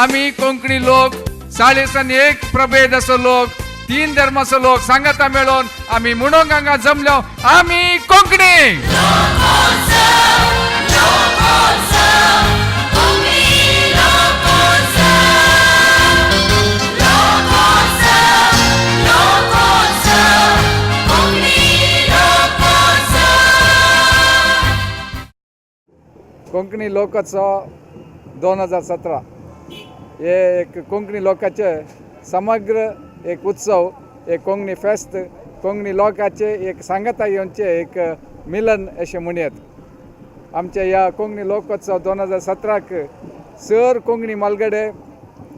आमी कोंकणी लोक 41 प्रभेदाचो लोक, 3 धर्माचो लोक सांगाता मेळोन आमी म्हणूंक हांगा जमलो आमी कोंकणी. कोंकणी लोकोत्सव 2017 हे एक कोंकणी लोकांचे समग्र एक उत्सव, एक कोंकणी फेस्त, कोंकणी लोकांचे एक सांगाता येवचे एक मिलन अशें म्हणयत. आमच्या ह्या कोंकणी लोकोत्सव 2017क सर कोंकणी मालगडे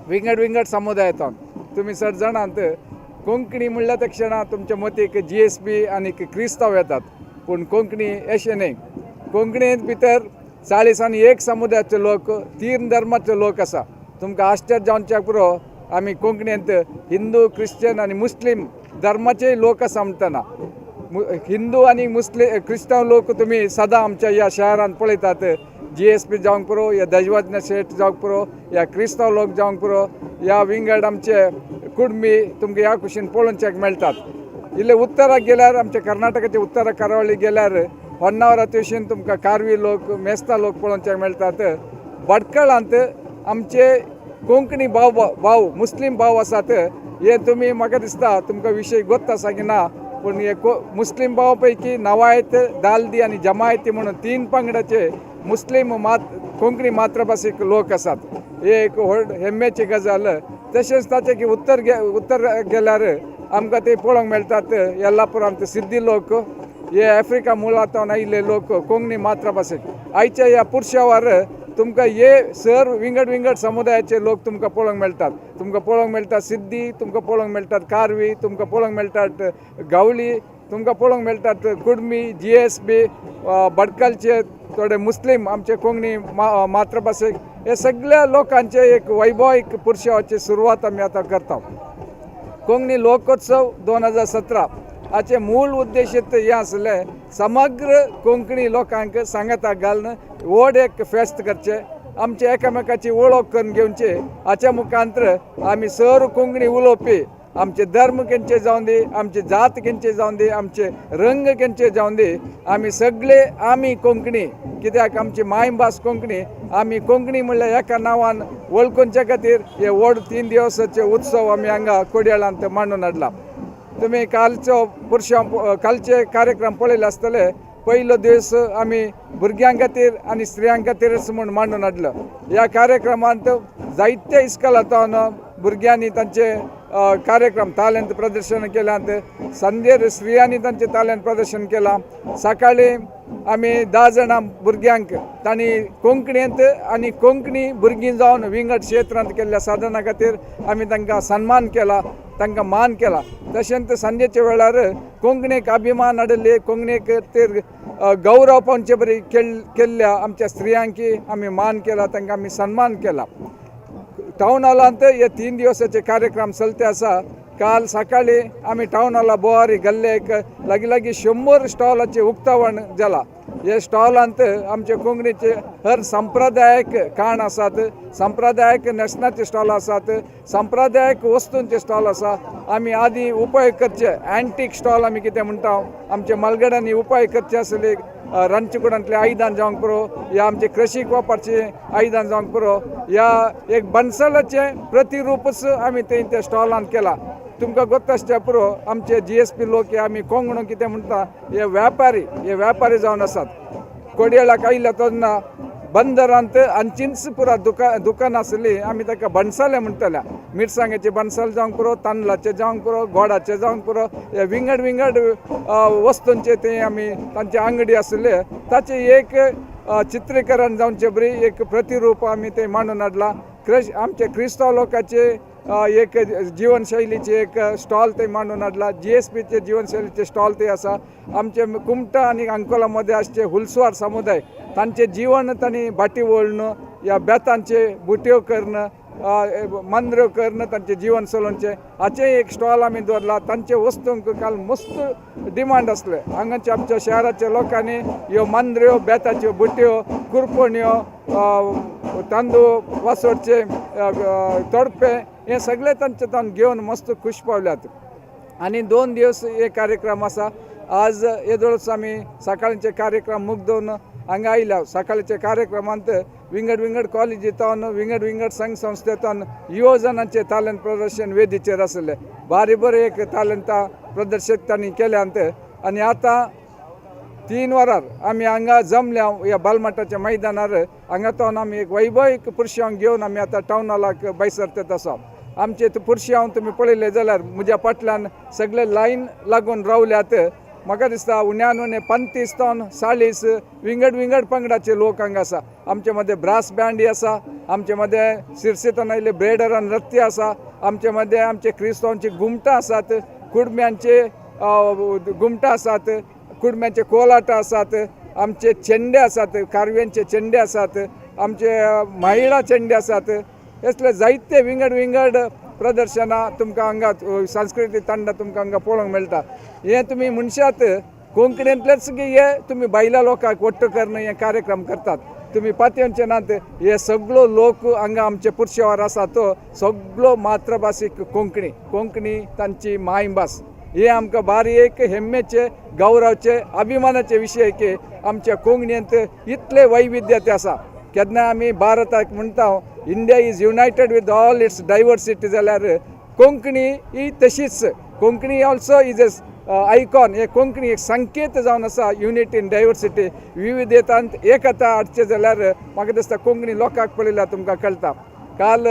विंगड विंगड समुदायांत तुमी चड जाणांत. कोंकणी म्हणल्या त्या क्षणा तुमच्या मतीक GSB आनी क्रिस्तांव येतात, पूण कोंकणी अशें न्हय. कोंकणींत भितर 41 समुदायाचे लोक, 3 धर्माचे लोक आसा. तुमकां आश्चर्य जावच्याक पुरो, आमी कोंकणींत हिंदू, क्रिश्चन आनी मुस्लीम धर्माचेय लोक आसा म्हणटना हिंदू आनी मुस्लीम क्रिस्तांव लोक तुमी सदां आमच्या ह्या शहरांत पळयतात. GSB जावंक पुरो, या दजवज्ञ शेठ जावंक पुरो, या क्रिस्तांव लोक जावंक पुरो, या विंगड आमचे कुडमी तुमकां ह्या कुशीन पळोवच्याक मेळटात. इल्ले उत्तराक गेल्यार, आमच्या कर्नाटकाच्या उत्तरा करावळी गेल्यार होन्नावरा तेवशीन तुमकां कारवी लोक, मेस्ता लोक पळोवच्याक मेळटात. भटकळांत आमचे कोंकणी भाव भाव मुस्लीम भाव आसात. हे तुमी म्हाका दिसता तुमकां विशय गोत्त आसा की ना, पूण हे मुस्लीम भाव पैकी नवायत, दालदी आनी जमायती म्हणून 3 पंगडाचे मुस्लीम मात कोंकणी मातृभाशीक लोक आसात. हे एक व्हड हेम्मेची गजाल. तशेंच ताचे की उत्तर गेल्यार आमकां ते पळोवंक मेळटात. येल्लापुरांत सिद्धी लोक, हे आफ्रिका मुळांतल्यान आयिल्ले लोक कोंकणी मातृभाशेक. आयच्या ह्या पुरशावार तुमकां हे सर विंगड विंगड समुदायाचे लोक तुमकां पळोवंक मेळटात. तुमकां पळोवंक मेळटात सिद्धी, तुमकां पळोवंक मेळटात कारवी, तुमकां पळोवंक मेळटात गावळी, तुमकां पळोवंक मेळटात कुडमी, GSB, भटकलचे थोडे मुस्लीम आमचे कोंकणी मातृभाशेक. हे सगळ्या लोकांचे एक वैभवीक पुरशावाची सुरवात आमी आतां करता. कोंकणी लोकोत्सव 2017 हाचे मूळ उद्देश हें आसलें, समग्र कोंकणी लोकांक सांगाताक घालून व्हड एक फेस्त करचें, आमचे एकामेकाची वळख करून घेवचे. हाच्या मुखांतर आमी सर कोंकणी उलोवपी, आमचे धर्म खंयचे जावं दी, आमची जात खंयचे जावं दी, आमचे रंग खंयचे जावं दी, आमी सगळे आमी कोंकणी. कित्याक आमची मायभास कोंकणी. आमी कोंकणी म्हणल्यार एका नांवान वळखुच्या खातीर हे व्हड 3 दिवसाचे उत्सव आमी हांगा कोडयाळांत मांडून हाडला. तुमी कालचो पुरशां कालचे कार्यक्रम पळयले आसतले. पयलो दीस आमी भुरग्यां खातीर आनी स्त्रियां खातीरच म्हूण मांडून हाडलो. ह्या कार्यक्रमांत जायते इस्कोलांतल्यान भुरग्यांनी तांचे कार्यक्रम तालंत प्रदर्शन केल्यात. संदेर स्त्रियांनी तांचे तालंत प्रदर्शन केलां. सकाळी आमी 10 जाणां भुरग्यांक तांणी कोंकणींत आनी कोंकणी भुरगीं जावन विंगड क्षेत्रांत केल्ल्या साधना खातीर आमी तांकां सन्मान केला, तांकां मान केला. तशेंच सांजेच्या वेळार कोंकणीक अभिमान हाडिल्ले, कोंकणीक खातीर गौरव पावचे बरी केल्ल्या आमच्या स्त्रियांकी आमी मान केला, तांकां आमी सन्मान केला. टावन हॉलांत हे 3 दिवसाचे कार्यक्रम चलते आसा. काल सकाळी आमी टावन हॉला बोवारी गल्लेक लागीं लागीं 100 स्टॉलाचें उक्तावण जाला. हे स्टॉलांत आमचे कोंकणीचे हर संप्रदायक खाण आसात, संप्रदायक न्हेसणाचे स्टॉल आसात, संप्रदायक वस्तूंचे स्टॉल आसा. आमी आदी उपाय करचे अँटीक स्टॉल आमी कितें म्हणटा, आमचे मालगड्यांनी उपाय करचे आसले रांदचेकुडांतले आयदन जावंक पुरो, या आमचे कृशीक वापरचे आयदन जावंक पुरो, या एक बनसलाचें प्रतिरूपच आमी ते त्या स्टॉलांत केला. तुमकां गोत्त आसच्या पुरो, आमचे GSP लोक हे आमी कोंगणो कितें म्हणटा, हे व्यापारी, हे व्यापारी जावन आसात. कोडयेळाक आयिल्ल्या तेन्ना बंदरांत आमचींच पुरा दुकान आसली. आमी ताका बनसाले म्हणटले. मिरसांगेचे बनसाल जावंक पुरो, तांदळाचे जावंक पुरो, गोडाचे जावंक पुरो, हे विंगड विंगड वस्तूंचे ते आमी तांचे आंगडी आसले. ताचें एक चित्रीकरण जावचे बरी एक प्रतिरूप आमी ते मांडून हाडलां. आमचे क्रिस्तांव लोकांचे एक जिवनशैलीचे एक स्टॉल ते मांडून हाडला. GSBचे जिवनशैलीचे स्टॉल ते आसा. आमचे कुमटा आनी अंकोला मध्ये आसचे हुलसवार समुदाय, तांचे जीवन तांणी बाटी वळण या बेतांचे बुट्यो करून, मांद्र्यो करून तांचें जीवन चलोवचें, हाचें एक स्टॉल आमी दवरला. तांचे वस्तूंक काल मस्त डिमांड आसले. हांगाच्या आमच्या शहराच्या लोकांनी ह्यो मांद्र्यो, बेताच्यो बुट्यो, कुरपण्यो, तांदूळ वासोडचे तोडपे हे सगळे तांचे तावन घेवन मस्त खूश पावल्यात. आनी 2 दिवस हे कार्यक्रम आसा. आज येदोळच आमी सकाळचे कार्यक्रम मुगदून हांगा आयल्या. सकाळच्या कार्यक्रमांत विंगड विंगड कॉलेजींतावन, विंगड विंगड संघ संस्थेंतावन युवजनांचे तालंत प्रदर्शन वेदीचेर आसले. बारी बरें एक तालंतां प्रदर्शीत तांणी केल्यांत. आनी आतां 3 वरार आमी हांगा जमल्या ह्या बालमठाच्या मैदानार. हांगा तावन आमी एक वैभवीक पुरशांव घेवन आमी आतां टावन हॉलाक भायसरतात आसा. आमचे पुरशांव तुमी पळयले जाल्यार म्हज्या फाटल्यान सगळे लायन लागून रावल्यात. म्हाका दिसता उण्यान उणें 35 तावन 40 विंगड विंगड पंगडाचे लोक हांगा आसा. आमचे मदें ब्रास बँड आसा, आमचे मदें सिरसींतल्यान आयिल्ले ब्रेडर नृत्य आसा, आमचे मदें आमचे क्रिस्तांवची घुमटां आसात, कुडम्यांचे घुमटां आसात, कुडम्यांचे कोलाटां आसात, आमचे चेंडे आसात, कारव्यांचे चेंडे आसात, आमचे महिला चेंडे आसात. असले जायते विंगड विंगड प्रदर्शनां तुमकां हांगा, सांस्कृतीक तंडां तुमकां हांगा पळोवंक मेळटा. हे तुमी म्हणशात कोंकणींतलेच की हे तुमी भायल्या लोकांक वट्ट करून हे कार्यक्रम करतात, तुमी पातयेवचे नात. हे सगळो लोक हांगा आमचे पुरशेवार आसा तो सगळो मातृभाशीक कोंकणी. कोंकणी तांची मायभास. हे आमकां बारी एक हेम्मेचे, गौरवाचे, अभिमानाचे विशय की आमच्या कोंकणींत इतले वैविध्यते आसा. केन्ना आमी भारताक म्हणटा "India is united with all its diversity" जाल्यार कोंकणी ही तशीच. Konkani also is a icon. हे कोंकणी एक संकेत जावन आसा युनिटी इन डायवर्सिटी. विविधतांत एकता हाडचें जाल्यार म्हाका दिसता कोंकणी लोकांक पळयल्यार तुमकां कळटा. काल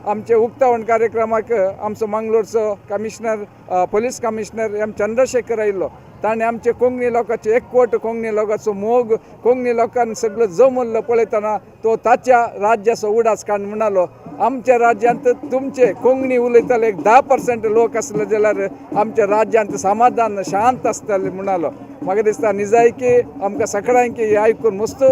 आमचे उक्तावण कार्यक्रमाक आमचो मंगलोरचो commissioner, police commissioner M Chandrashekar आयिल्लो. ताणें आमचे कोंकणी लोकांचे एकवट, कोंकणी लोकांचो मोग, कोंकणी लोकांनी सगळो जमल्लो पळयतना तो ताच्या राज्याचो उडास काडून म्हणालो, आमच्या राज्यांत तुमचे कोंकणी उलयताले एक 10% लोक आसले जाल्यार आमच्या राज्यांत समाधान शांत आसतले म्हणालो. म्हाका दिसता निजायकी आमकां सगळ्यांक हें आयकून मस्त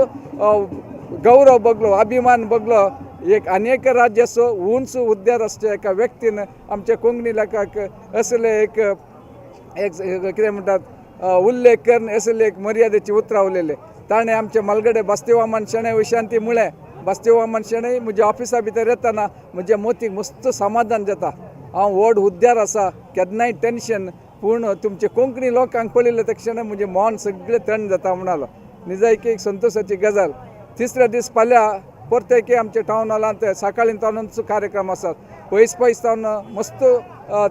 गौरव भोगलो, अभिमान भोगलो. एक अनेक राज्याचो उंच हुद्द्यार आसच्या एका व्यक्तीन आमच्या कोंकणी लोकांक असले एक एक कितें म्हणटात उल्लेख करून असले एक मर्यादेची उतरां उलयले. ताणें आमचे मलगडे बस्तीवामन शेणै विशयान ती म्हळें, बस्तीवामन शेणै म्हज्या ऑफिसा भितर येतना म्हज्या मोतीक मस्त समाधान जाता. हांव व्हड हुद्द्यार आसा, केन्नाय टेंशन, पूण तुमचे कोंकणी लोकांक पळयलें ते क्षण म्हजें मन सगळें थंड जाता म्हणालो. निजायकी एक संतोशाची गजाल. तिसऱ्या दीस फाल्यां परते आमच्या टावन हॉलांत सकाळीं तावनूच कार्यक्रम आसात. पयस पयस तावन मस्त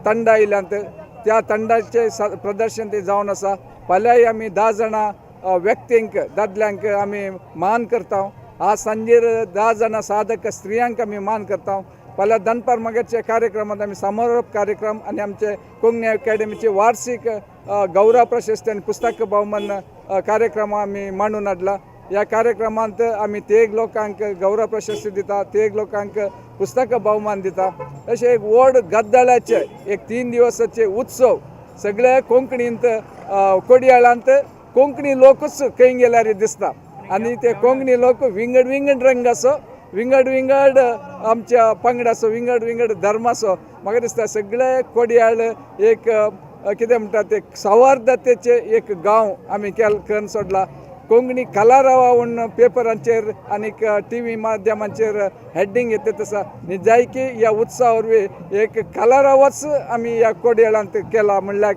तंडा आयल्यात. त्या तंडाचे प्रदर्शन ते जावन आसा. फाल्यांय आमी 10 जाणां व्यक्तींक, दादल्यांक आमी मान करता. आज सांजेर 10 जाणां साधक स्त्रियांक आमी मान करता. फाल्यां दनपार मागीरच्या कार्यक्रमात आमी समारोप कार्यक्रम आनी आमचे कोंकणी अकॅडमीचे वार्षिक गौरव प्रशस्ती आनी पुस्तक भोवमान कार्यक्रम आमी मांडून हाडला. ह्या कार्यक्रमांत आमी तेग लोकांक गौरव प्रशस्ती दिता, तेग लोकांक पुस्तकां भोवमान दिता. अशें एक व्हड गद्दाळ्याचे एक 3 दिवसाचे उत्सव सगळे कोंकणींत, कोडियाळांत कोंकणी लोकूच खंय गेल्यार दिसता. आनी ते कोंकणी लोक विंगड विंगड रंगाचो, विंगड विंगड आमच्या पंगडाचो, विंगड विंगड धर्माचो. म्हाका दिसता सगळे कोडियाळ एक कितें म्हणटा ते सौहार्दतेचे एक गांव आमी केल करून सोडला. कोंकणी कलारवा म्हूण पेपरांचेर आनीक टीव्ही माध्यमांचेर हेडिंग येता तसा निजायकी ह्या उत्सवा वरवीं एक कलारवाच आमी ह्या कोडयेळांत केला म्हणल्यार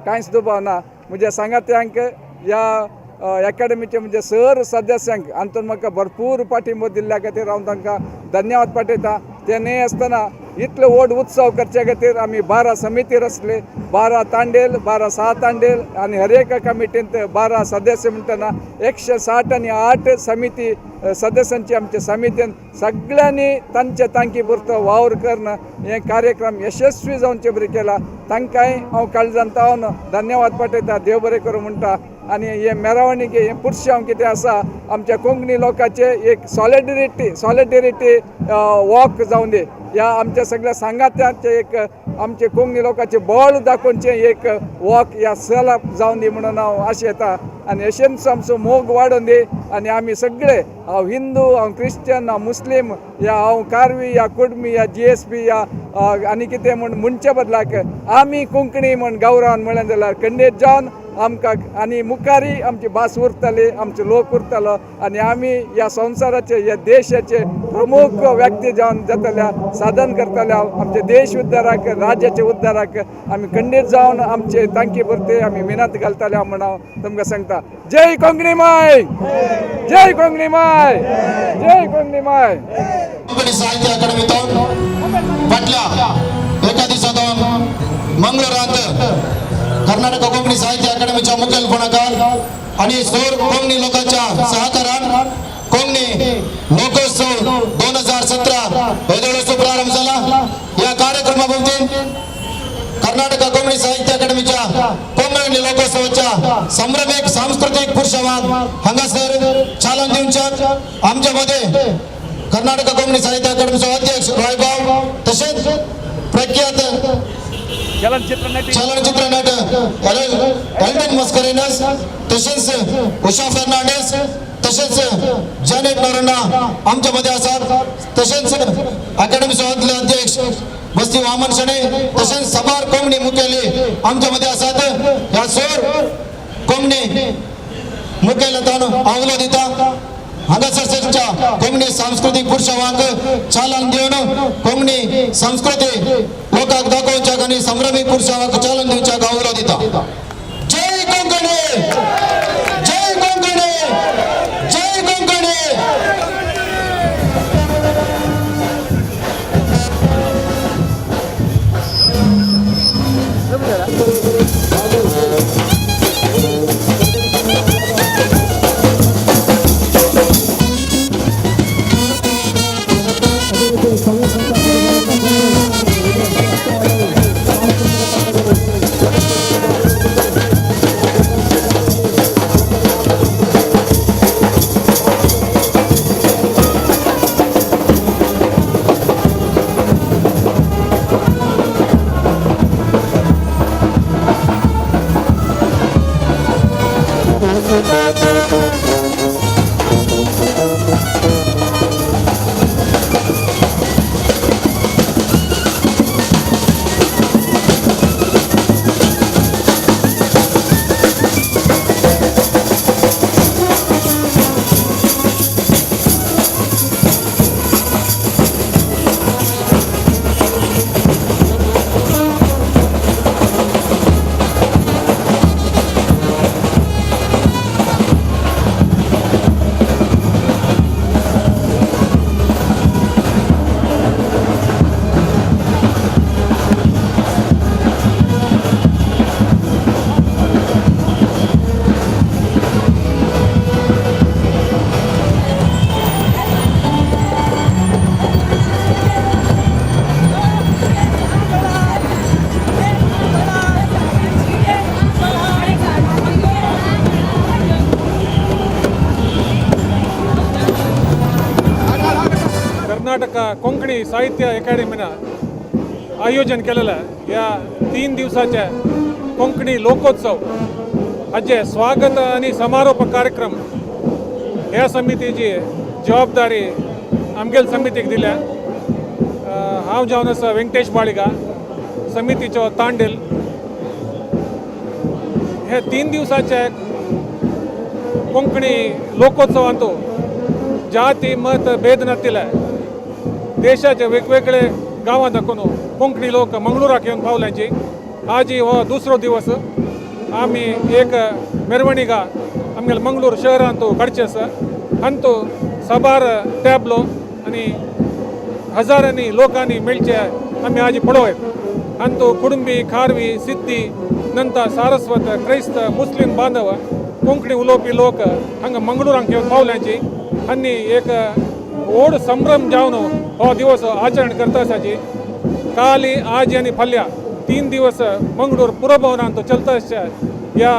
कांयच दुबाव ना. म्हज्या सांगात्यांक, ह्या एकाडमीचे म्हणजे सर सदस्यांक हातून म्हाका भरपूर पाठिंबो दिल्ल्या खातीर हांव तांकां धन्यवाद पाठयता. ते न्हय आसतना इतलो व्हड उत्सव करचे खातीर आमी 12 समिती रचले, 12 तांडेल, 12 सहा तांडेल आनी हर एका कमिटींत 12 सदस्य म्हणटना 160 आनी आठ समिती सदस्यांची आमच्या समितीन सगळ्यांनी तांच्या तांकी पुरतो वावर करून हे कार्यक्रम यशस्वी जावचे बरी केला. तांकांय हांव काळजान तावन धन्यवाद पाठयता. देव बरें करूं म्हणटा. आनी हे मेरावणीक हे पुरशांव कितें आसा, आमच्या कोंकणी लोकांचे एक सॉलिडरिटी वॉक जावं दी. ह्या आमच्या सगळ्या सांगात्यांचे एक आमचे कोंकणी लोकांचे बळ दाखोवचें एक वॉक ह्या सलाप जावं दी म्हणून हांव आशेता. आनी अशेंच आमचो मोग वाडोवन दी. आनी आमी सगळे, हांव हिंदू, हांव क्रिश्चन, हांव मुस्लीम या हांव कारवी या कुडमी या जीएसबी या आनी कितें म्हूण म्हणचे बदलाक आमी कोंकणी म्हूण गौरवान म्हणलें जाल्यार खंडीत जावन आमकां आनी मुखारय आमची भास उरतली, आमचे लोक उरतलो आनी आमी ह्या संवसाराचे, ह्या देशाचे प्रमुख व्यक्ती जावन जातल्या, साधन करतल्या. आमचे देश उद्धाराक, राज्याचे उद्धाराक आमी खंडीत जावन आमचे तांकी पुरते आमी मिनत घालतले म्हण हांव तुमकां सांगता. जय कोंकणी माय, जय कोंकणी माय, जय कोंकणी माय. कोंकणी साहित्य अकादमीतून फाटल्या एका दिसातून मंगळूरांत कर्नाटक कोंकणी साहित्य अकादमीच्या मुखेलपणाखाल आणि सोर कोंकणी लोकांच्या सहकारान कोंकणी लोकोत्सव 2017 हेदोळसो प्रारंभ झाला. या कार्यक्रमाभोवती कर्नाटक कोंकणी साहित्य अकादमीच्या कोंकणी लोकोत्सवाच्या संभ्रमिक सांस्कृतिक पुरुषावान हांगासर चालन दिवच्यात आमच्यामध्ये कर्नाटक कोंकणी साहित्य अकादमीचे अध्यक्ष रॉयबाब, तसेच प्रख्यात चलनचित्र नट एल्टन मस्करेनस, तसेच उषा फर्नांडिस, तसेच जॅनेट नोरना आमच्यामध्ये आसात. तसेच अकादमी सभातले अध्यक्ष बस्ती वामन शणे, तसेच सबार कोंकणी मुखेली आमच्यामध्ये आसात. ह्या सोर कोंकणी मुखेलतान आवलो दिता. हांगासरच्या कोंकणी सांस्कृतिक पुरुषावांक चालन दिवन कोंकणी संस्कृती लोकांक दाखोवच्याक आनी संभ्रमीक पुरुषावांक चालन दिवच्याक आवलो दिता. जय कोंकणी, जय कोंकणी, जय कोंकणी. कर्नाटक कोंकणी साहित्य अकादमीनं आयोजन केलेलं या 3 दिवसाच्या कोंकणी लोकोत्सव हाजे स्वागत आणि समारोप कार्यक्रम ह्या समितीची जबाबदारी आमगेल समितीक दिल्या. हांव जावन आसा व्यंकटेश बाळिगा, समितीचो तांडेल. हे 3 दिवसाचे कोंकणी लोकोत्सवांत जाती मत भेद नातिल्ले देशाचे वेगवेगळे गांवां दाखोवन कोंकणी लोक मंगळुराक येवन पावल्याची. आज हो दुसरो दिवस. आमी एक मेरवणिका आमगेले मंगळूर शहरांत काडचे आसा. हांतू साबार टॅबलो आनी हजारांनी लोकांनी मेळचे आमी आज पळोवयत. हांतू कुडुंबी, खारवी, सिद्धी, नंतर सारस्वत, क्रैस्त, मुस्लीम बांधव, कोंकणी उलोवपी लोक हांगा मंगळुरांक येवन पावल्याची आनी एक व्हड संभ्रम जावन हो दिवस आचरण करता आसाची. काली, आज आनी फाल्यां 3 दिवस मंगळूर पुरभवनांत चलता आसच्या ह्या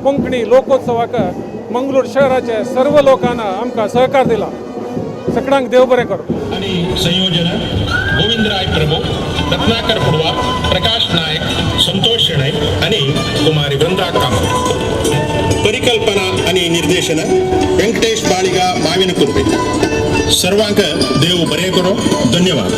कोंकणी लोकोत्सवाक मंगळूर शहराचे सर्व लोकांना आमकां सहकार दिला. सगळ्यांक देव बरें करूं. आणि संयोजन गोविंदराय प्रभू, रत्नाकर कुडवा, प्रकाश नायक, संतोष शेणै आणि कुमारी वृंदा कामत. परिकल्पना आणि निर्देशन व्यंकटेश बाळिगा माविनकुर्बे. सर्वांक देव बरे करो. धन्यवाद.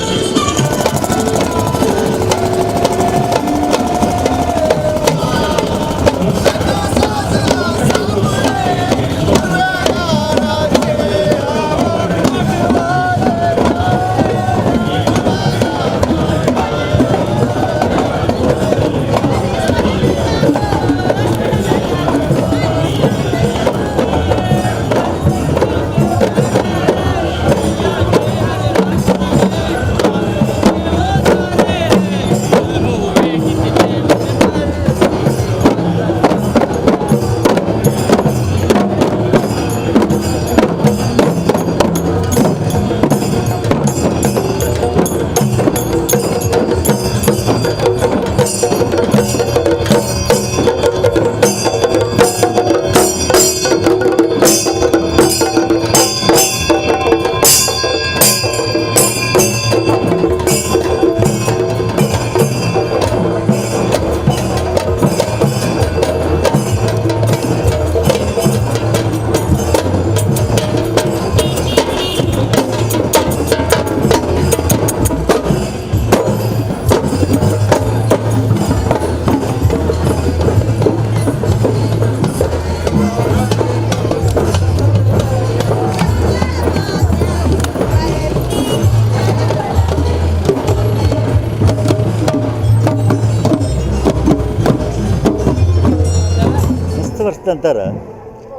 नंतर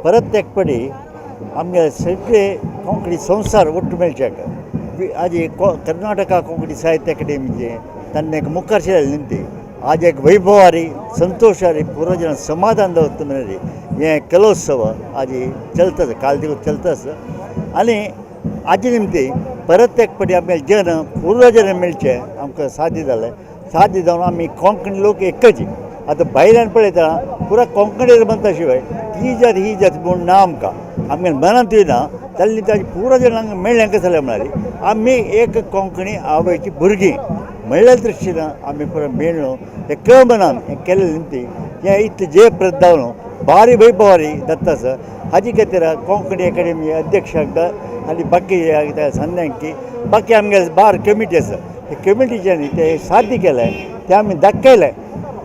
परत एक पडी आमगे सगळे कोंकणी संवसार ಒಟ್ಟು मेळच्याक आज कर्नाटका कोंकणी साहित्य अकादेमीचे तन्ने एक मुखार निंती आज एक वैभवारी संतोषारी पूर्वजन समाधान दवरता म्हणरी हें कलोत्सव आज चलता, काल दिवस चलता आसा. आनी आजी निमती परत एक पटी आमगे जन पूर्वजन मेळचे आमकां साध्य जालें. साध्य जावन आमी कोंकणी लोक एकच. आतां भायल्यान पळयता पुरा कोंकणीर म्हणटा शिवाय ही जात ही जात म्हूण ना आमकां, आमगे मनांतूय ना. जाल्यार ताजे पुरा जणांक मेळ्ळें कशें जालें म्हळ्यार आमी एक कोंकणी आवयची भुरगीं म्हणल्या दृश्टीन आमी पुरा मेळ्ळो एक मनान हें केल्लें निमती हें इतलें जे प्रद्दावन भारी वैभवारी दत्ता आसा. हाजी खातीर कोंकणी अकादेमी अध्यक्षांक आनी बाकी संद्यांकी बाकी आमगे बार कमिटी आसा, हे कमिटीच्यानी ते साध्य केलें, तें आमी दाखयलें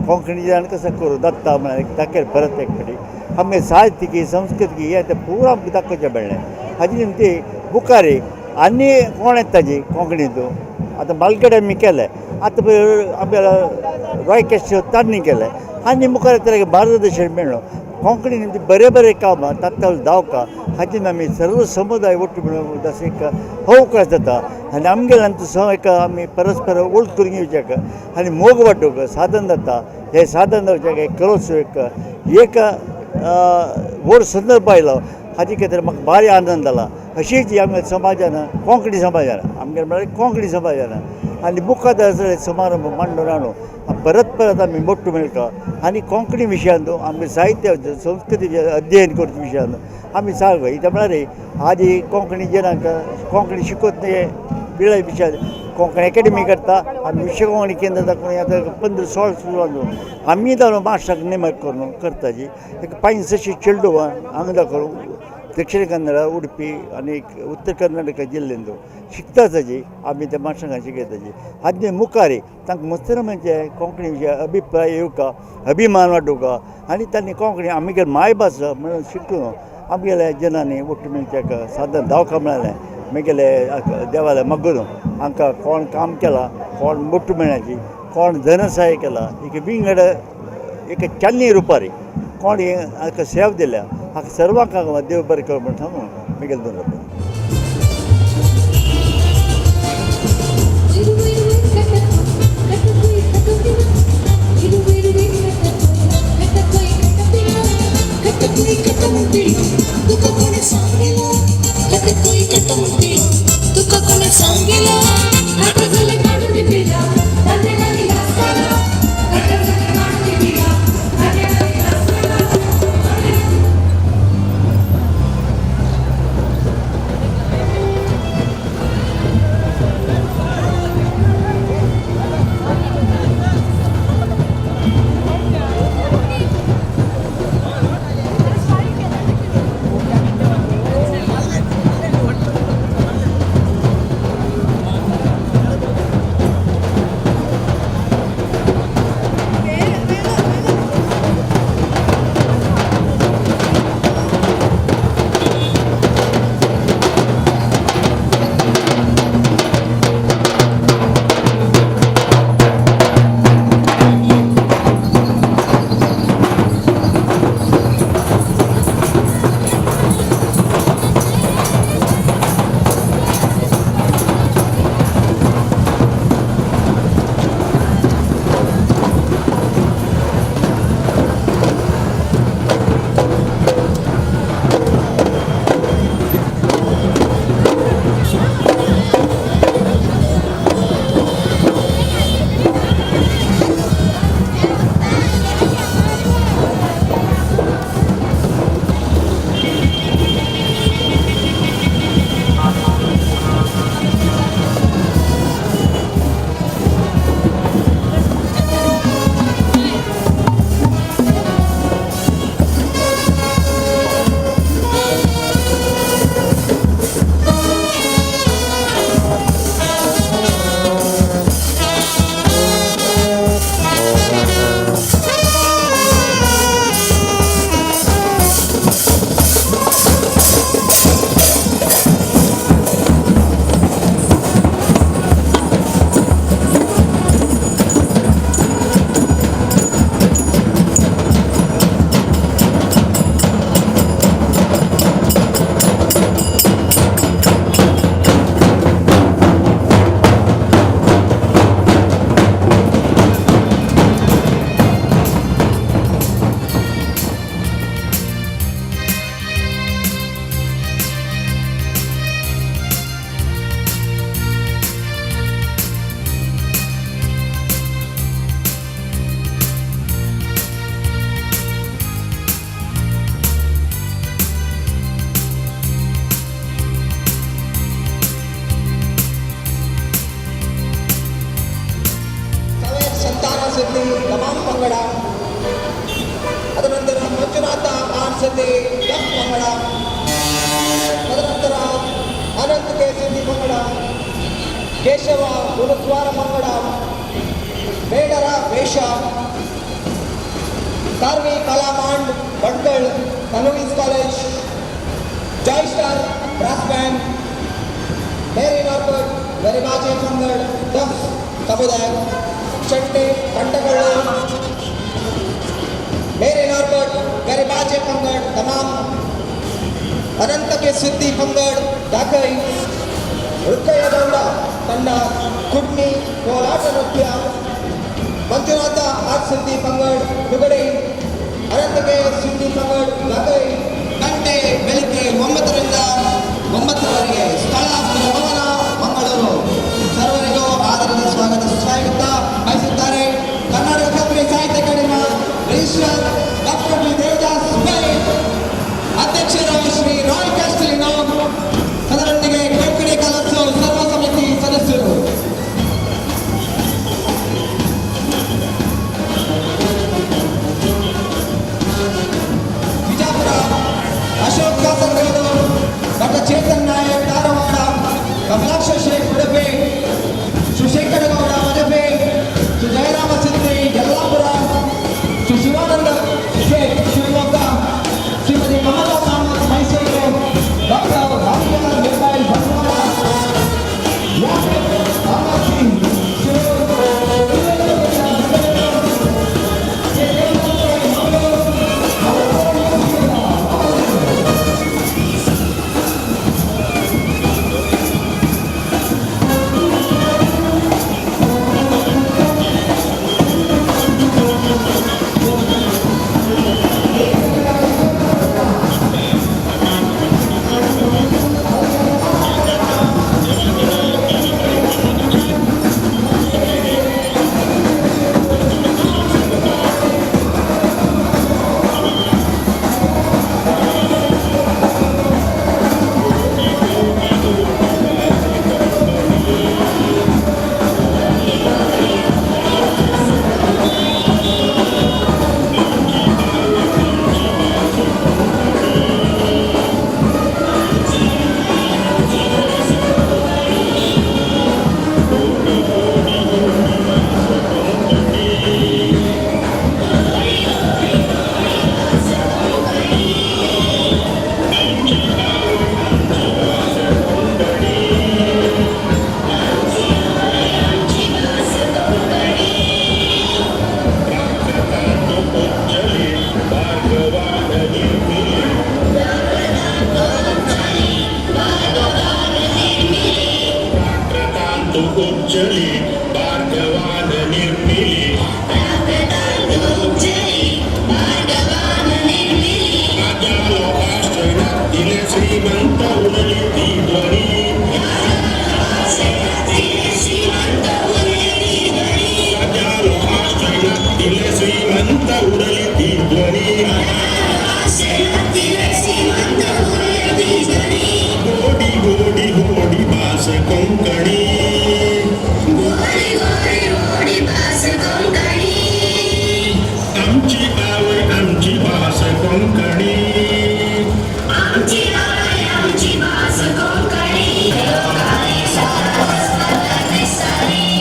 कोंकणीच्यान कसो करूं दत्ता म्हळ्यार दाखयलें परत एक फावटी आमगे साहित्यिकी संस्कृती हें तें पुरा आमकां दाखोवचें मेळ्ळें. हाजी निमती मुखार आनी कोण येता ताजी कोंकणींतू आतां बालगडे आमी केलें, आतां आपल्याला रॉय कॅस्ट्रो तांणी केलें आनी मुखार येतले मार्गदर्शन मेळ्ळो. कोंकणी निमती बरें बरें कामां तात्काळ दावका हाचेर आमी सर्व समुदाय ಒಟ್ಟು मेळून अशें एक अवकाश जाता आनी आमगेले आमचो एक आमी परस्पर वळख करून घेवच्याक आनी मोग वांटूंक साधन जाता. हें साधन जावच्याक एक कलोत्सव एक एक व्हड संदर्भ आयलो हाजे खातीर म्हाका भारी आनंद जाला. अशीच आमगे समाजान कोंकणी समाजान आमगे म्हळ्यार कोंकणी समाजान आनी मुखार असले समारंभ मांडून हाडून परत परत आमी मोट्टू मेळटा आनी कोंकणी विशयांत आमगे साहित्य संस्कृती अध्ययन करचे विशयांत आमी सारको कित्याक म्हळ्यार आजी कोंकणी जनांक कोंकणी शिकोत न्ही वेळ विशय कोंकणी एकेडमी करता आनी विश्व कोंकणी केंद्र दाखोवन आतां 15-16 सुरू आमी जावन मास्टराक नेमक करून करता जी एक 5-6 चेडवां हांगा दाखोवन दक्षिण कन्नड उडपी आनी उत्तर कर्नाटक जिल्ल्यांत शिकता ताजी आमी त्या मास्टरांक शिकयता जी. हाजे मुखार तांकां मस्त म्हणजे कोंकणी विशय अभिप्राय येवका अभिमान वाडोवका आनी तांणी कोंकणी आमगे मायभास म्हणून शिकून आमगेल्या जनांनी ಒಟ್ಟು मेळच्याक साधन दावका मेळ्ळें. मेगेले देवाले मगून हांकां कोण काम केलां, कोण मोट्टू मेळ्ळ्याची, कोण धनसहाय केला, एक विंगड एक चान्नी रुपारी कोण हाका सेवा दिल्या, हाका सर्वांक देव बरें कर म्हण सांगून मेगेले दोन रुपया. ಸಿದ್ದಿ ಡಫ್ ಪಂಗಡ. ತದನಂತರ ಅನಂತ್ ಕೆ ಸಿದ್ದಿ ಪಂಗಡ, ಕೇಶವ ಗುರುಸ್ವಾರ ಪಂಗಡ, ಬೇಡರ ವೇಷ, Karvi Kalamand Bhatkal, Louis college, Joy star brass band, Mary Norbert Garibaje Pangad, duff ಸಮುದಾಯ, ಚಟ್ಟೆ ಬಂಟಗಳು, ಮೇರಿ ನಾರ್ಬರ್ಟ್ ಗರಿಬಾಜೆ ಪಂಗಡ್ ತಮಾಮ್, ಅನಂತಕ್ಕೆ ಸಿದ್ದಿ ಪಂಗಡ್ ದಾಕೈ, ರುಕ್ಕಯ್ಯ ಗೌಡ ತಂಡ ಕುಡ್ಮಿ ಕೋಲಾಟ ನೃತ್ಯ, ಮಂಜುನಾಥ ಆರ್ ಸಿದ್ದಿ ಪಂಗಡ್ ನುಗಡೆ, ಅನಂತಕ್ಕೆ ಸಿದ್ದಿ ಪಂಗಡ್ ದಾಕೈ. ಗಂಟೆ ಬೆಳಿಗ್ಗೆ 9ರಿಂದ 9ವರೆಗೆ. ಸ್ಥಳ ಭವನ, ಮಂಗಳೂರು. ಸರ್ವರಿಗೂ ಆದರದ ಸ್ವಾಗತ ಸ್ವಾಗತ ಬಯಸುತ್ತಾರೆ ಕರ್ನಾಟಕ ಕೊಂಕಣಿ ಸಾಹಿತ್ಯ ಅಕಾಡೆಮಿಯ registrar doctor B Devadas Pai, ಅಧ್ಯಕ್ಷರು ಶ್ರೀ ರಾಯ್ ಕ್ಯಾಸ್ಟಲಿನೋ, ಅದರೊಂದಿಗೆ ಕೊಂಕಣಿ ಕಲೋತ್ಸವ ಸರ್ವ ಸಮಿತಿ ಸದಸ್ಯರು. ವಿಜಾಪುರ ಅಶೋಕ್ ಕಾಸರಗೋಡು, ಡಾಕ್ಟರ್ ಚೇತನ್ ನಾಯಕ್ ಧಾರವಾಡ, ಕಮಲಾಕ್ಷ ಶೇಖ್ ಉಡುಪಿ, ಸುಶೇಖರಗೌಡ ಮಜಪೆ, ಶ್ರೀ ಜಯರಾಮ ಸಿದ್ದಿ ಯಲ್ಲಾಪುರ, ಶ್ರೀ ಶಿವಾನಂದ ಶೇಖ್ ಶಿವಮೊಗ್ಗ, ಶ್ರೀಮತಿ ಮಮತಾ ಕಾಮತ್ ಮೈಸೂರು, ಡಾಕ್ಟರ್ ರಾಮ್ಯ ನಿರ್ಮಲ್ ಬಂಟ್ವಾಳ, ಯಾಸಿರ್ ಅಹಮದ್ ಸಿಂಗ್ ಶಿರೂರು, ಬೆಂಗಳೂರು, ಕೆ. ದೇವದಾಸ್ ಮಂಗಳೂರು. उज्जली भार्गवान निर्मिली, दिले श्रीमंत उडली ती ध्वनी, दिले श्रीमंत उडली ती ध्वनी, गोडी गोडी गोडी भास कोंकणी, आमची आवय आमची भास कोंकणी.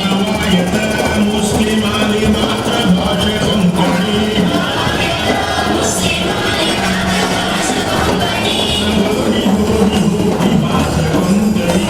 नवायत मुस्लिमाली मातृभाषा कोंकणी, गोडी गोडी गोडी भास कोंकणी.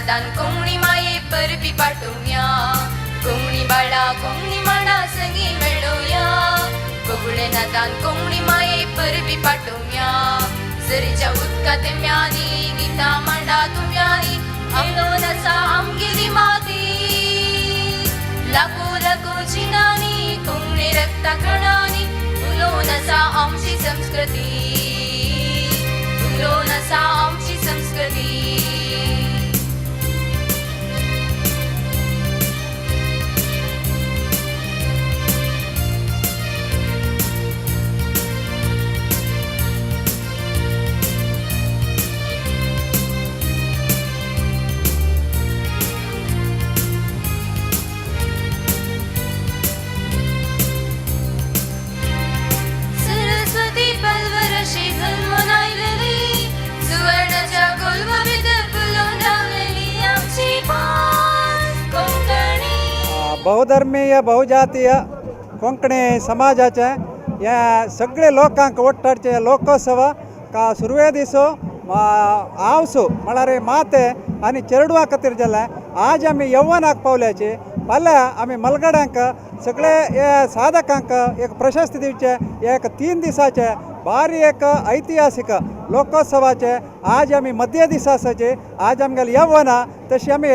नादान कोंकणी माये परबी पाटोवया, कोंकणी बाळा कोंकणी मांडा संगी मेळोवया, कोगुळे नादान कोंकणी माये परबी पाटोवया। झरीच्या उदका तेम्यांनी गितां मांडा तुम्यांनी, आमलो आसा आमगेली माती, लाखो लाखो जिनांनी कोंकणी रक्ता कणांनी उलोवन आसा आमची संस्कृती, उलोवन आसा आमची संस्कृती। सरस्वती पलवरशी जल्मून आयलेली, सुवर्णाच्या गोलवा भितर फुलोवन रावलेली आमची भास कोंकणी। बहुधर्मीय बहुजातीय कोंकणी समाजाचे ह्या सगळे लोकांक ओट्टाडचे लोकोत्सव का सुरवे दिसो आवसो म्हळ्यार माते आनी चेरडुवा खातीर जालें। आज आमी यव्वनाक पावल्याचे, फाल्यां आमी मलगड्यांक सगळे हे साधकांक एक प्रशस्ती दिवचे, एक 3 दिसाचे भारी एक ऐतिहासीक लोकोत्सवाचे आज आमी मध्य दिसा आसाचे। आज आमगेले यव्वना तशी आमी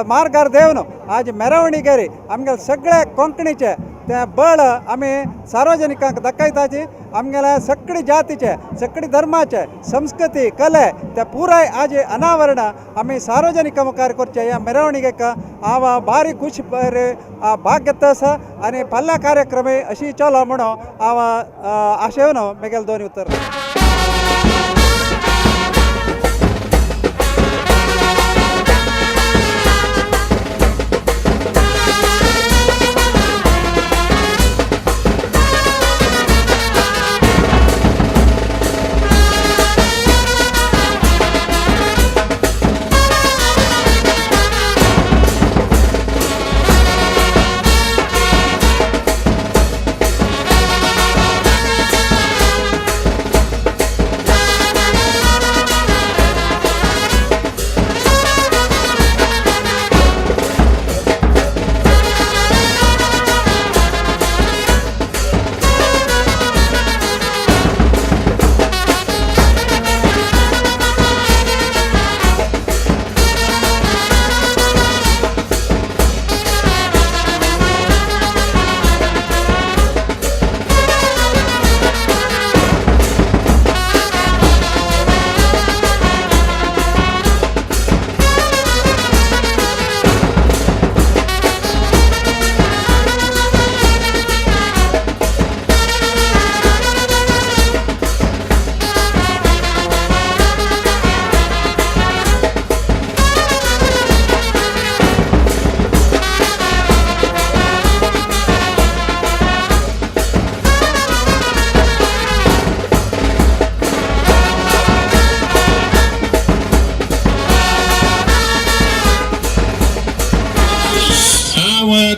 मार्गार देवन आज मेरवणिगेरी आमगेले सगळे कोंकणीचे ते बळ आमी सार्वजनिकांक दाखयताची। आमगेले सगळे जातीचे सगळे धर्माचे संस्कृती कले ते पुराय आज अनावरण आमी सार्वजनिका मुखार करचे ह्या मेरवणिगेक हांव भारी खुश भाग घेता आसा आनी फाल्यां कार्यक्रम अशी चलो म्हणून हांव आशेवन म्हगेले 2 उतर।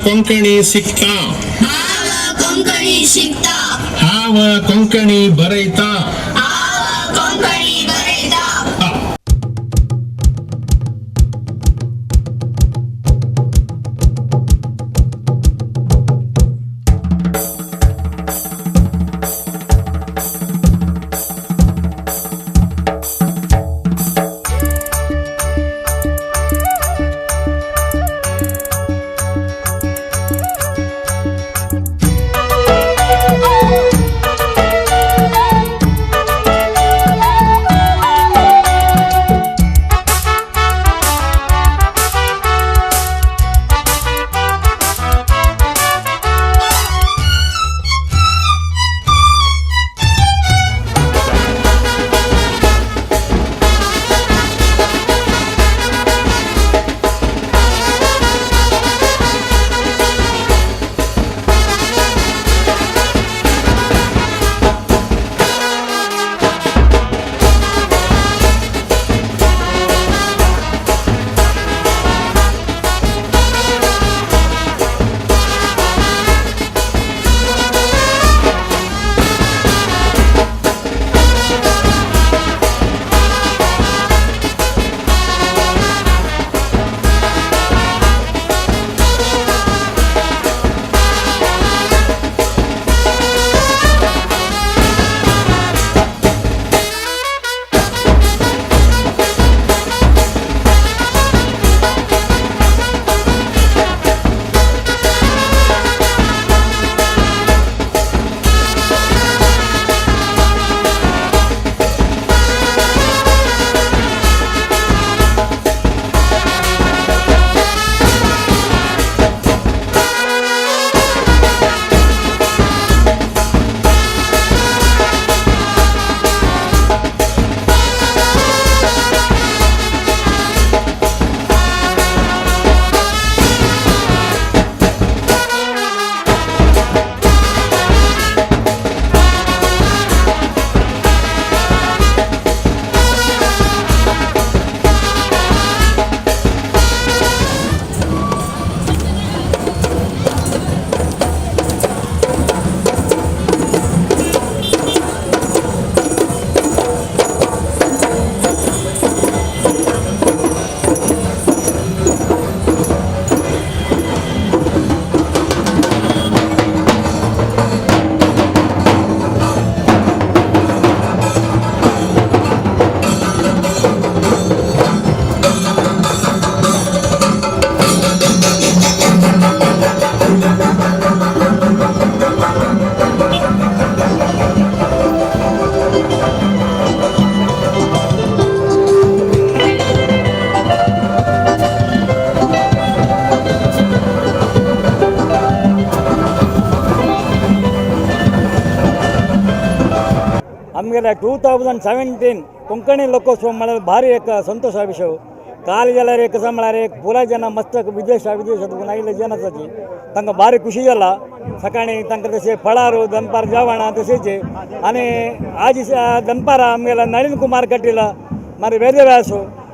कोंकणी शिकता, कोंकणी शिकता, हांव कोंकणी बरयता, हांव कोंकणी बरयता। Oh! आमगेले 2017 कोंकणी लोकोत्सव म्हळ्यार भारी एक संतोषा विशय. काल जाल्यार एक कशें म्हळ्यार एक पुराय जेन्ना मस्त विदेश विदेशांत आयिल्ले जेन्ना आसाची तांकां भारी खुशी जाला. सकाळीं तांकां तशें फळार दनपार जेवणां तशेंच आनी आज दनपारां आमगेल्या नळीन कुमार कटील मागीर वेदव्यास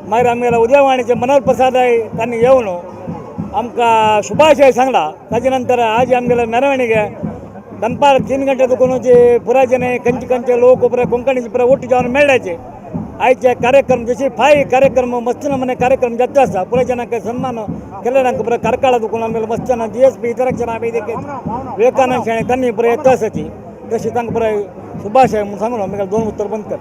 मागीर आमगेल्या उदयवाणीचे मनोहर प्रसादाय तांणी येवन आमकां शुभाशय सांगला. ताजे नंतर आज आमगेले मेरवणीगे दनपार 3 गंटे दुखून जे पुराय जने खंयचे खंयचे लोक पुराय कोंकणीचे पुराय ಒಟ್ಟು जावन मेळ्ळ्याचे आयचे कार्यक्रम जशी फाय कार्यक्रम मस्त नमूने कार्यक्रम जाता आसा. पुराय जनांक सन्मान केले पुराय कार्कळा दुखून आमगेले मस्त GSP इतराक्षण वेदिके विवेकानंद शेणे तांणी पुराय येता आसाची तशी तांकां पुराय शुभाशय म्हणून सांगून आमगेले 2 उत्तर बंद कर.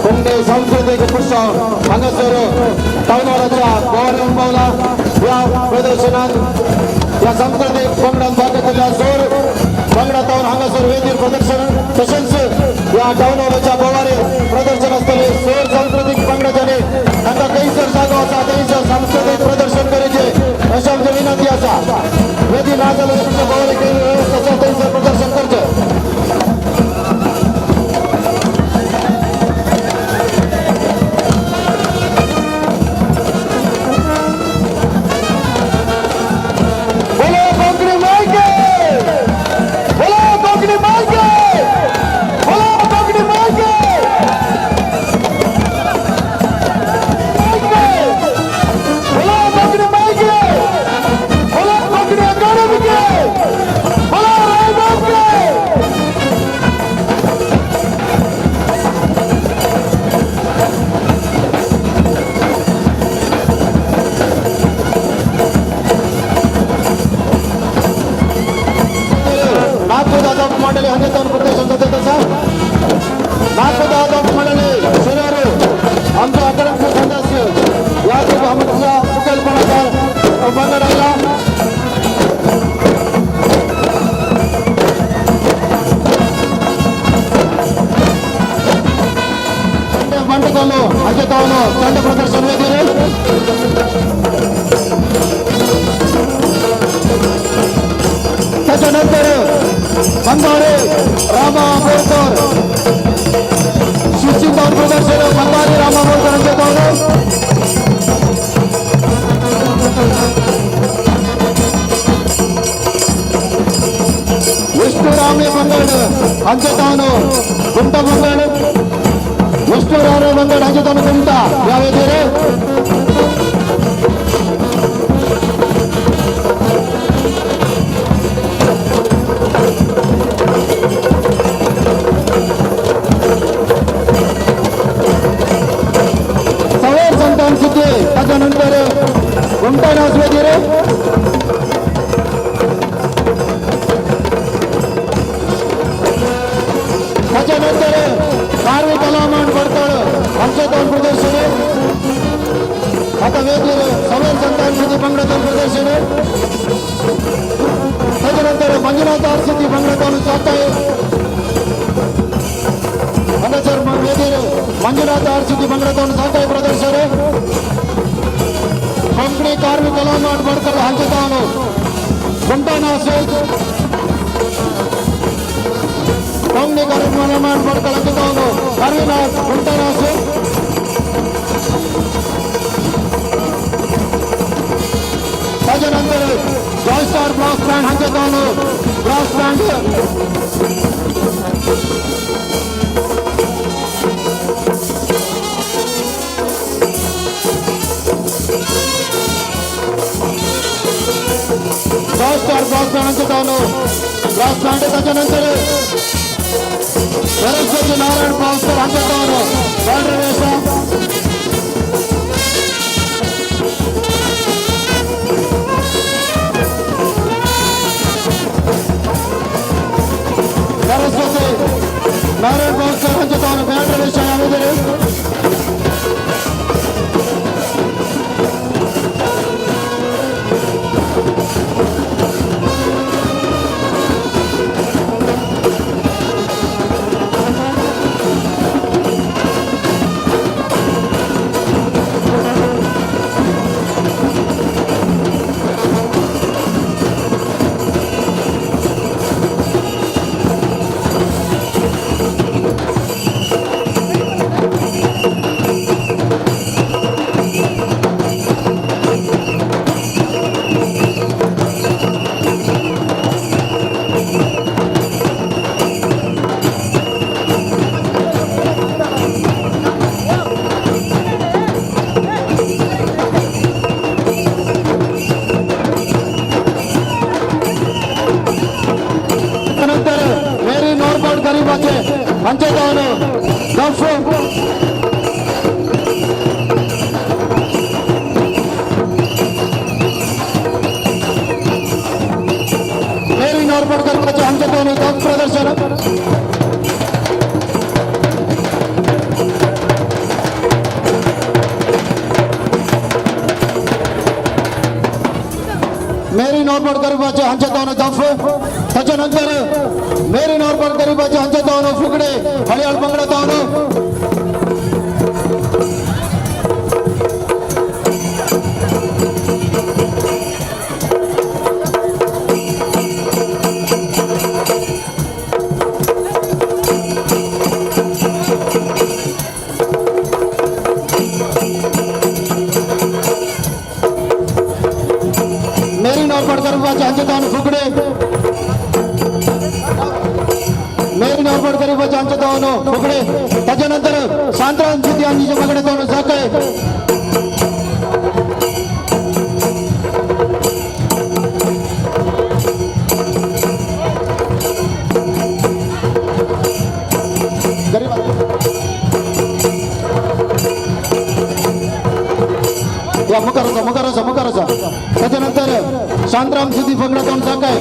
कोंकणी सांस्कृतीक उत्सव हांगासर टावन हॉलाच्या बोवारे उंबावला. ह्या प्रदर्शनात ह्या सांस्कृतीक पंगडान भाग घेतिल्ल्या जोर पंगडा तावन हांगासर वेदीर प्रदर्शन तशेंच ह्या टावन हॉलाच्या बोवारे प्रदर्शन आसतलें. सोर सांस्कृतीक पंगडाच्यानी तांकां खंयसर जागो आसा थंयसर सांस्कृतीक प्रदर्शन करचें अशें आमची विनंती आसा. वेदी ना जाल्यार तुमच्या बोवारे खंय वेवस्था आसा थंयसर प्रदर्शन करचें. मंडळी हांगेतावन प्रदर्शन जाता तसा नागपूर दादा मंडळी शनिवार आमचो अकॅडमीचो सदस्य ह्या आमच्या मुखेलपणाचार पंगड आयला. बंटकल्लो हांगेतावन ತಂಡ ಪ್ರದರ್ಶನ ವೇದಿರು. त्याच्यानंतर बंगारे रामा बोरकर शिवसिंग प्रदर्शन बंगारे रामा बोरकर यांच्या तावनं. विष्णू रामे बंगड हांच्या तावनं गुमटा बंगड विष्णू रामे बंगड हांच्या तावनं गुमटा या वेदीर. त्याच्यानंतर गुमटा नाच वगैरे त्याच्यानंतर कारवी कला आता वेगवेगळे सवेर संतान सिद्धी पंगडातून प्रदर्शन. त्याच्यानंतर मंजुनाथ आर सिद्धी पंगडातून जात आहे. हांगासर वेगवेगळे मंजुनाथ आर सिद्धी पंगडातून जात आहे प्रदर्शन. कोंकणी कार्मिक कलामाट बडकल हांचेतावनु गुंटाना असेल. कोंकणी कार्मिक कलामाट बडकल हांचेतावनु करविनाथ गुंटाना असेल. त्याच्यानंतर जॉयस्टार ब्रास बँड हांचेतावनु brass band. Joystar brass band हांचेतावनु brass band. त्याच्यानंतर सरस्वती नारायण पावसकर हांचेतावनु बँड ವೇಷ. सरस्वती नारायण पावसकर हांचेतावनु बँड ವೇಷ यावेळी. नंतर मेरी नॉर्बर्ट गरीबाचे हांचेतावनु दफ. मेरी नॉर्बर्ट गरीबाचे हांचेतावनु दफ प्रदर्शन. मेरी नॉर्बर्ट गरीबाचे हांचेतावनु दफ. त्याच्यानंतर मेरी नॉर्बर्ट गरीबाचे हांचेतावनु फुगडे हळियाळ पंगडातावनु. मेरी नॉर्बर्ट गरीबाचे हांचेतावनु फुगडे. मेरी नॉर्बर्ट गरीबाचे हांचेतावनु फुगडे. त्याच्यानंतर शांतराम सिद्धी यांची पगडातावनु जाकळे. या मुखाराचा मुखाराचा मुखाराचा. त्याच्यानंतर शांतराम सिद्धी पंगडातून जाकळे.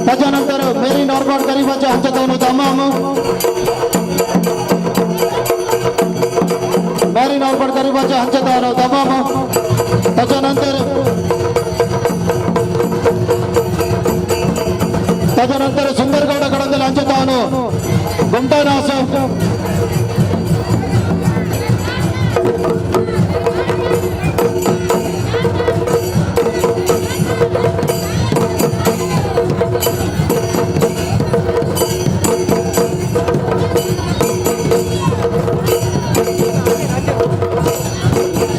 त्याच्यानंतर मेरी नॉर्बर्ट गरीबाच्या हांचेतावनु दमाम. मेरी नॉर्बर्ट गरीबाच्या हांचेतावनु दमाम. त्याच्यानंतर त्याच्यानंतर सुंदरगौड कडंदल हांचेतावनु गुमटानास.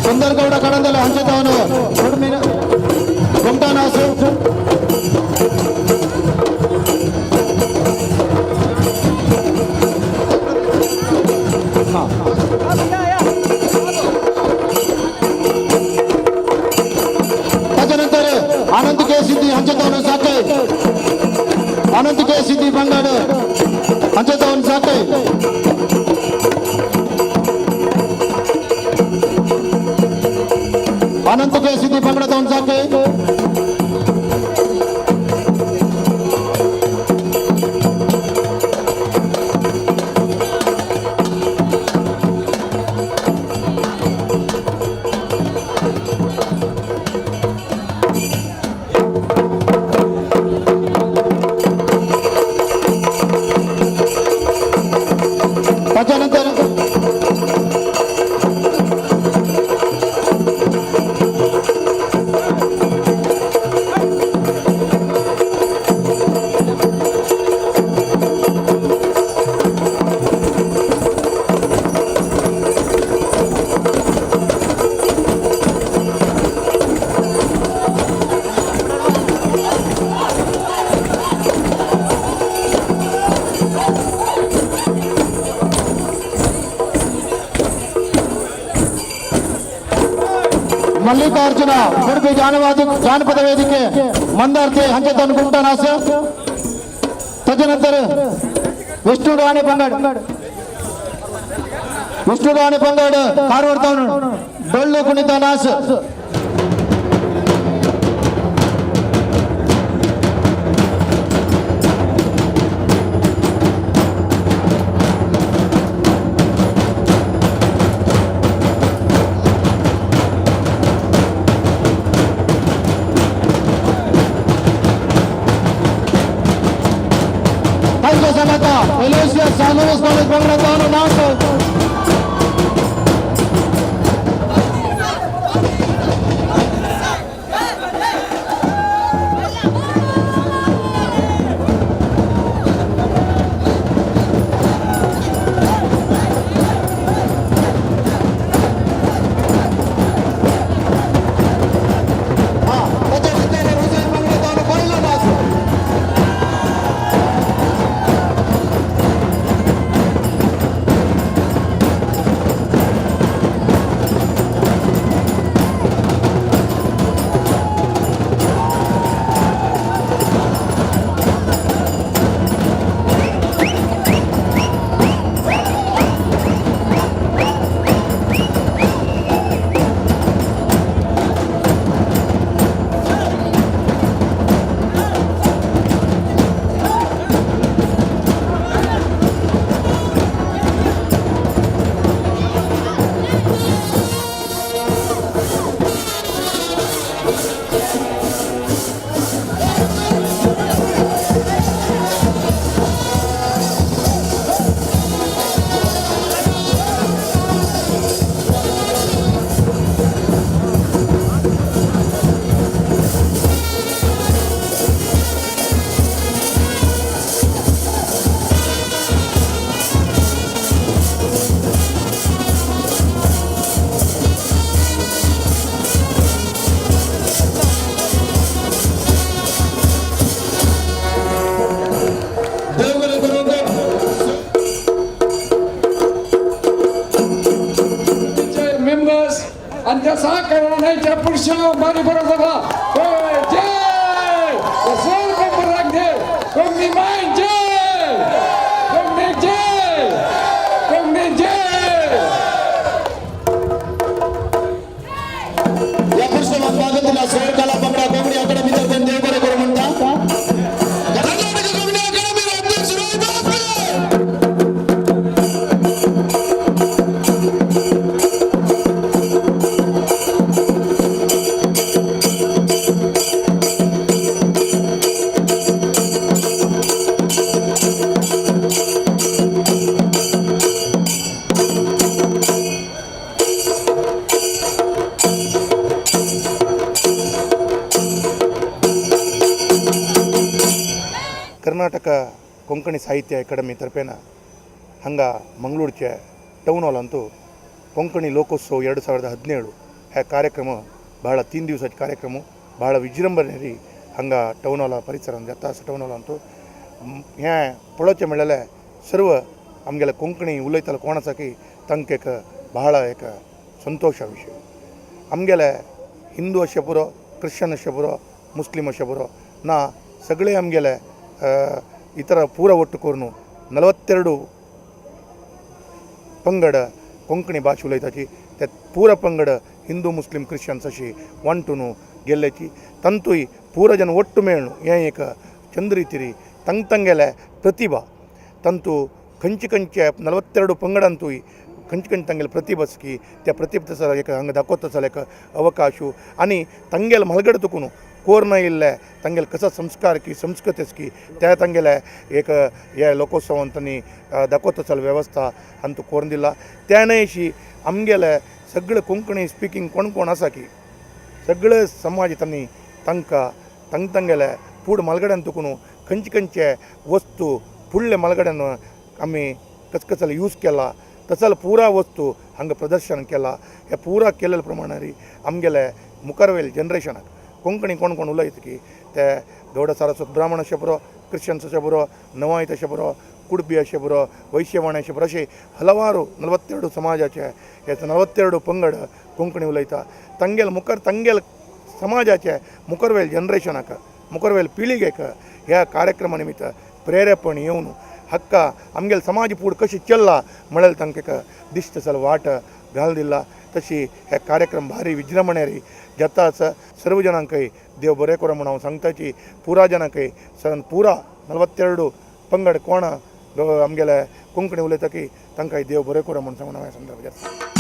सुंदरगौड कडंदल हांचेतावनु गुमटानास. कासरगाड हांचे जावन जाते. अनंत के सिद्धी पंगडा जावन जाते. त्याच्यानंतर मल्लिकार्जुन उडुपी जानपद ವೇದಿಕೆ ಮಂದಾರ್ತಿ ಹಂಚತನ್ ಗುಂಟನಾಸ. ತದನಂತರ ವಿಷ್ಣು ರಾಣಿ ಪಂಗಡ್, ವಿಷ್ಣು ರಾಣಿ ಪಂಗಡ್ Karwar town Dollu Kunitha ನಾಸ್. Aloysius College ಬಂಗ್ಲಾದೇಶ ನಾಸ್. Members आणि त्या सहकार्याच्या पुरुषा बारी बरोबर सभा जय सर मेंबर राखदे कोंकणी माय जय, कोंकणी जय, कोंकणी जय. या पुरुषाला स्वागत सोयकला पंगडा कोंकणी अकादमी तर्फे देव बरें करूं म्हणटा. कर्नाटक कोंकणी अकादमी अध्यक्ष रोहित भास्कर. कर्नाटक कोंकणी साहित्य अकादमी तर्फेन हांगा मंगळूरचे टौन हॉलांतू कोंकणी लोकोत्सव 2017 ह्या कार्यक्रम बहळ 3 दिवसाचे कार्यक्रम बहळ विजृंभणे हांगा टौन हॉला परिसरांत जाता आसा. टौन हॉलांतू हें पळोवचें म्हणल्यार सर्व आमगेले कोंकणी उलयताले कोण आसा की तांकां एक बहळ एक संतोशा विशय. आमगेले हिंदू अशें पुरो, क्रिश्चन अशें पुरो, मुस्लीम अशें पुरो ना, सगळे आमगेले ಇತರ ಪೂರ ಒಟ್ಟು ಕೋರ್ನು 42 पंगड कोंकणी भाश उलयताची ते पुरा पंगड हिंदू मुस्लिम क्रिश्चन्स अशी वांटून गेल्ल्याची तांतूय पुरा जन ಒಟ್ಟು मेळ्ळू हें एक चंद्रितिरी ತಂಗ್ ತಂಗೆಲೆ ಪ್ರತಿಭಾ ತಂತು खंयचे खंयचे 42 पंगडांतूय खंयचे खंयचे तांगेले प्रतिभा की त्या प्रतिभा तसो एक हांगा दाखोवता जाल्यार एक अवकाश आनी तांगेले म्हालगडे तुकून कोर इल्ले तांगेले कसो संस्कार की संस्कृती की त्या तांगेले एक हे लोकोत्सवान तांणी दाखोवता जाल्यार वेवस्था अंतू कोरून दिला. त्या न्हयशी आमगेले सगळे कोंकणी स्पिकींग कोण कोण आसा की सगळे समाज तांणी तांकां तांग तांगेले फूड म्हालगड्यान तुकून खंयचे खंयचे वस्तू फुडले म्हालगड्यान आमी कस कसल यूज केला तसल पुरा वस्तू हांगा प्रदर्शन केला. हे पुरा केलेले प्रमाणारी आमगेले मुखार वयले जनरेशनाक कोंकणी कोण कोण उलयता की ते गौड सारस्वत ब्राह्मण अशें पुरो, क्रिश्चन्स अशें पुरो, नवायत अशें पुरो, कुडबी अशें पुरो, वैश्यवाणी अशें पुरो, अशें हलवाರು 42 समाजाचे हे 42 पंगड कोंकणी उलयता. तांगेले मुखार तांगेले समाजाचे मुखार वयले जनरेशनाक मुखार वयले पिळगेक ह्या कार्यक्रमा निमित्त प्रेरेपण येवन हक्का आमगेले समाज फुडें कशें चल्ला म्हळ्यार तांकां एक दिश्ट सल वाट घालून दिला. तशी हे कार्यक्रम भारी विजृंभणेरी जाता आसा. सर्व जणांकय देव बरें करूं म्हूण हांव सांगताची. पुरा जणांकय सन पुरा 42 पंगड कोण आमगेले कोंकणी उलयता की तांकां देव बरें करूं म्हूण सांगून हांव ह्या संदर्भार.